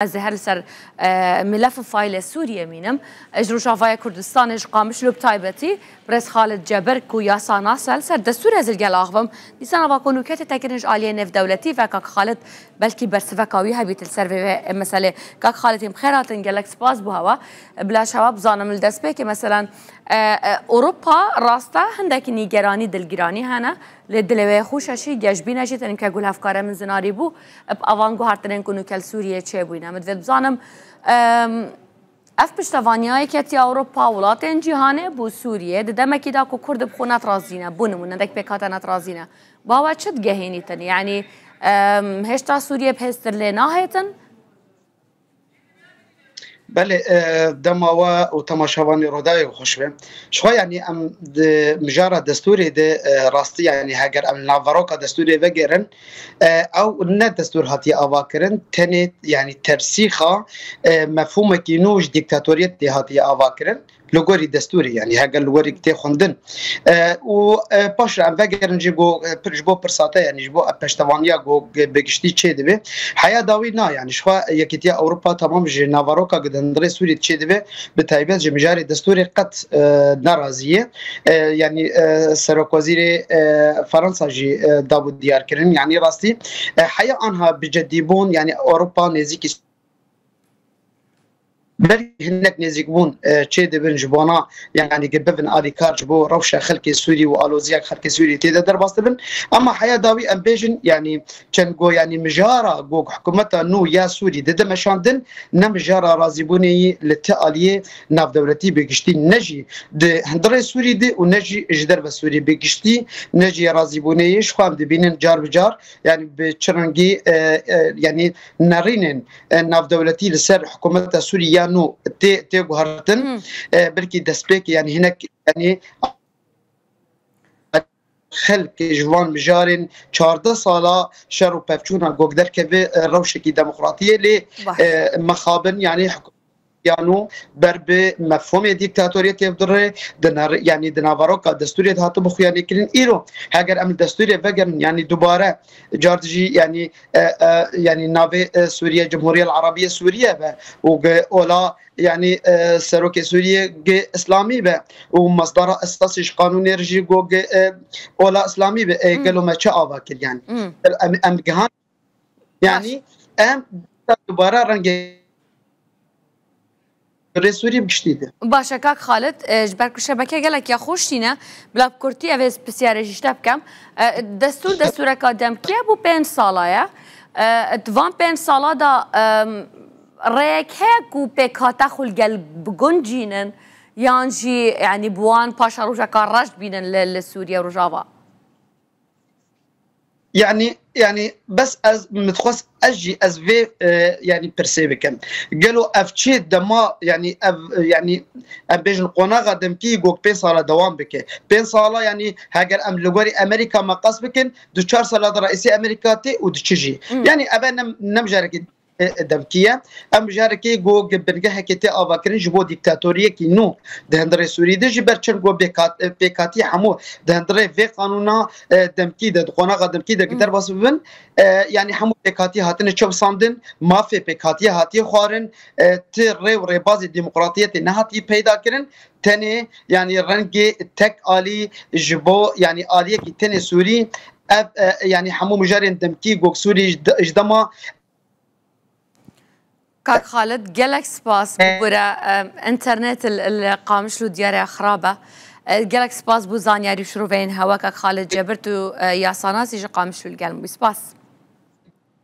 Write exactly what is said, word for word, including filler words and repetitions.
Ez ê her li ser, e, milef û faîlê Sûriyê mînim. Ji Rojavaya Kurdistanê, ji Qamişlo bi taybetî, birêz Xalid Cebir ku yasanas e, li ser destûrê ez li gel axivim. Dîsan ava ku nûketê te kirin ji aliyê nêvdewletî ve, kak Xalid, belkî bersiveka wî hebît li ser vê, vê meselê. Kak Xalid, hîn bi xêr hatin, gelek spas bo hewa. Bila ji hewa bizanim li destpêkê, meselen, e, e, Ewropa rast e, hindekî nîgeranî, dilgiranî hene. Lê dilê wê xweş e jî, geşbîne jî, tenê ke guh hevkare min zinarî bû, bi avan guhartinên ku nûke li Sûriyê çêbûyî ne. Min divê bizanim, em, ev piştevaniya Yeketiya Ewropa, welatên cîhanê bo Sûriyê, di demekî de ku Kurd bi xwe netrazî ne, bo nimûne, dek pêkhate netrazî ne. Ba we çi digehînîtin? Yanî, em, hêşta Sûriyê bi hêztir lê nahêtin? Belê, e, dema we û temaşevanê Rodayê xweş be. Ji xwe, yanî, em di mijara destûrê de, e, rastî, yanî, heger em naveroka destûrê vegerin, e, ew ne destûr hatiye avakirin, tenê, yanî, tersîxa, e, mefhûmekî nû ji dîktatoriyetê hatiye avakirin. Li gorî destûrê, yanî, heger li werî tê xwendin. E, û, e, paş re em vegerin jî ku, e, pir-, ji bo pirsa te, yanî ji bo ev peştevaniya ku bi giştî çêdibe. Heya dawî na, yanî ji xwe Yekîtiya Ewropa temam ji naveroka ku di hundirê Sûriyê çêdibe, bi taybet ji mijarê destûrê qet, e, nerazî ye. E, yanî, e, Serokwezîrê, e, Fransa jî, e, dabû diyar kirin. Yanî rastî, e, heya anha bi cedîbûn, yanî Ewropa nêzîkî Belkî hinek nêzîkbûn, e, çê dibin ji bona, yanî, ki bibin alîkar ji bo rewşa xelkê Sûrî û aloziya xelkê Sûrî tê de derbas dibin. Ama heya dawî em bêjin, yanî, çend go, yanî, mijara go hikûmeta nû ya Sûrî dide meşandin, ne mijara razîbûnê yî li ti aliyê navdewletî bi giştî, ne jî di hundirê Sûrî de û ne jî ji derve Sûrî bi giştî, ne jî razîbûnê yî. Ji xwe em dibînin car bi car, yanî, bi çi rengî, e, e, yanî, nerînên e, navdewletî li ser hikûmeta Sûrî ya nû tê, tê guhertin. Hmm. E, belkî destpêkê, yanî hinek, yanî xelk ji van mijarên çardeh sala şer û pevçûna gog derkeve, e, rewşekî demokratiyê lê, Baş. e, mexabin, yanî hikû-, ya nû ber bi mefhûmê dîktatoriyetê ve dire, di ner-, yanî di naveroka destûrê de hatibû xuyanîkirin. Îro heger em li destûrê vegerin, yanî dubare car dijî, yanî, e, e, yanî navê, e, Sûriye, Cumhuriye El Arabiye Sûriye be û gi ola, yanî, e, serokê Sûriye gi Îslamî be û mesdara esasî ji qanûnê re jî go gi, e, ola Îslamî be. E, Hmm. gelo me çi ava kir, yanî? Hmm. Em, em gihan, yanî, Baş. em dubare rengê Rê Sûrî bi giştî de. Baş e, kak Xalid, e, ji ber ku şebeke gelek ya xweş tîne, bila bi kurtî ev ê pisyarê ji te bikim. E, destûr, destûreka demkî ye, bo pênc sala ye. E, di van pênc sala de, em, rêyek heye ku pêkhate xwe li gel biguncînin, yan jî, yanî, bi wan paşerojeka reş bînin li, li Sûriye û Rojava? Yanî, yanî, bes ez, min dixwest ez jî ez vê, e, yanî, pirsê bikim. Gelo ev çi dema, yanî, ev, e, yanî, em bêjin qonaxa demkî gog pênc sala dewam bike. Pênc sala, yanî, heger em li gorî Amerîka meqes bikin, du çar sala de reîsê Amerîka tê û diçi jî. Hmm. Yanî, ev e ne, ne mijarekî e, demkî ye. Em mijarekê go bingehekê tê avakirin ji bo dîktatoriyekî nû di hundirê Sûrî de, ji ber çend go bêkat-, e, pêkhatî hemû di hundirê vê qanûna, e, demkî de, di qonaxa demkî de Hmm. derbas bibin. E, yanî hemû pêkhatî hatine çepisandin, mafê pêkhatiyê hatiye xwarin, e, ti rê û rêbazê demokratiyetê nehatî peyda kirin. Tenê, yanî rengê tek alî ji bo, yanî aliyekî tenê Sûrî, ev, e, yanî hemû mijarên demkî gog Sûrî ji de-, ji dema Kak Xalid, gelek spas. Bibire, em, internet li, li Qamişlo diyare xirab e. E, gelek spas bo zanyarî û şiroveyên hewe, kak Xalid Cebir, tu, e, yasanasî ji Qamişlo li gel bûyî. Spas.